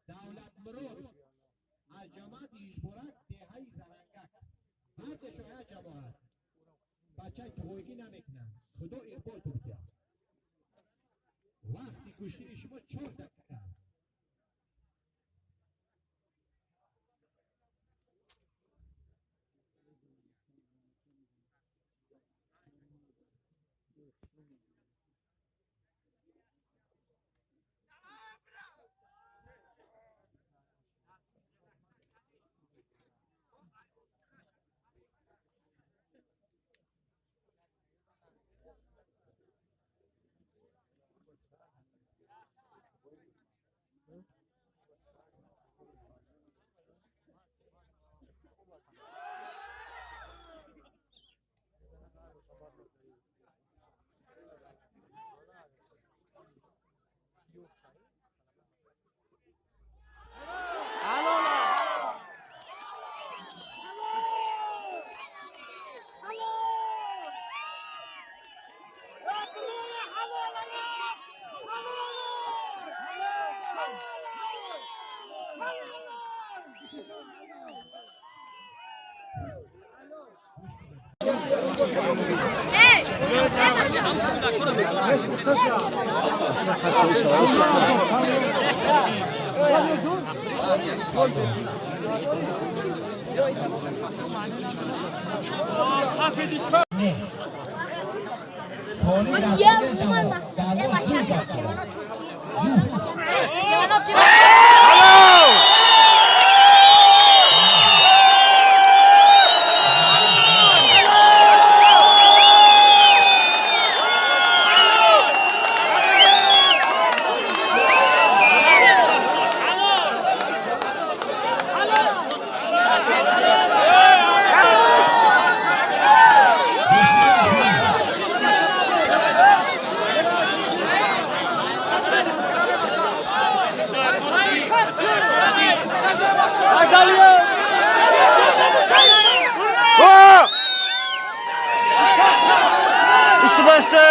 Давлатмурод аз ҷамоати Ижборак, деҳаи Зарангак. Ҳардашон як ҷамоат. Бачаи туғойгӣ намекунанд. Худо иқбол турдия. Вақти гӯштини шумо 4 дақиқа. Не. Соли расида даъво зуд. Устубасте!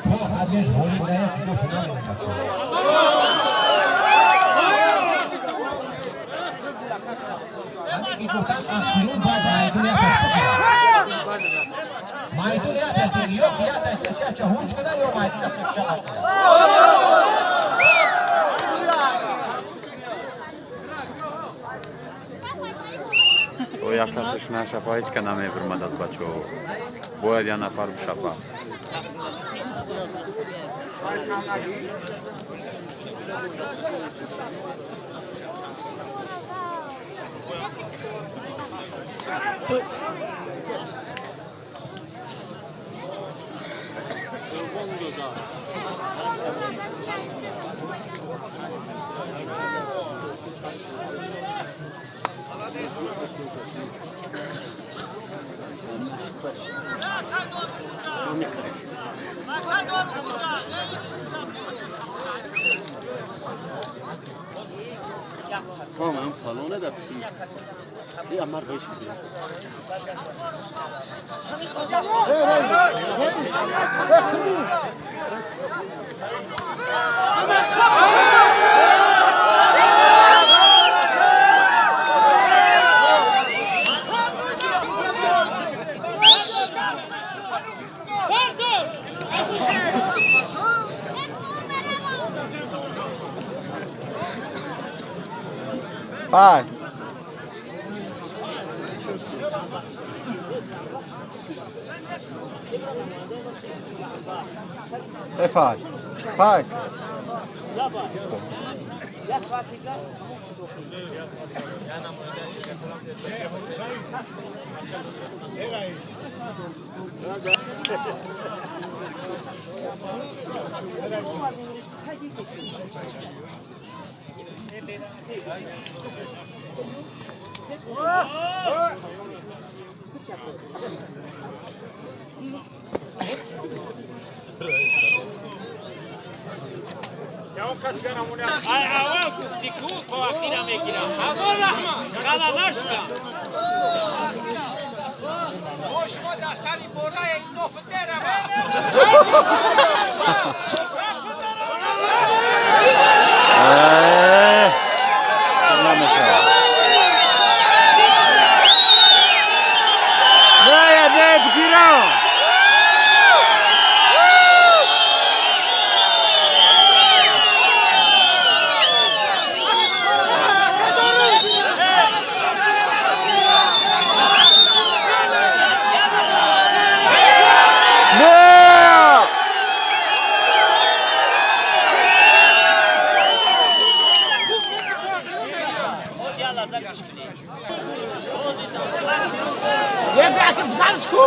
То ҳамеш ғолиб наяд, ҷудо шуда намебача. Ҳамин ки гуфтам, ахирун бояд майдон як аст бигирад. Майдон як аст бигирад. Ё ки як аст каси ҳуҷ кунад, ё майдон аст шақат кунад. То як касаш нашапа, ҳеҷ ка намебурмад аз бачаҳо. Бояд як нафар бишапа. Tamam, palona da pişti. Bir amar beş gidiyor. Five. E fai. Fai. Ай, аввал гуфтӣ ку, то ахира мегирам. Ҳазор раҳмат, хала нашудам. Шумо дар сари бораи инсоф меравад. Намешавад. Не, не, бигирам. Не! Як бизаниш ку.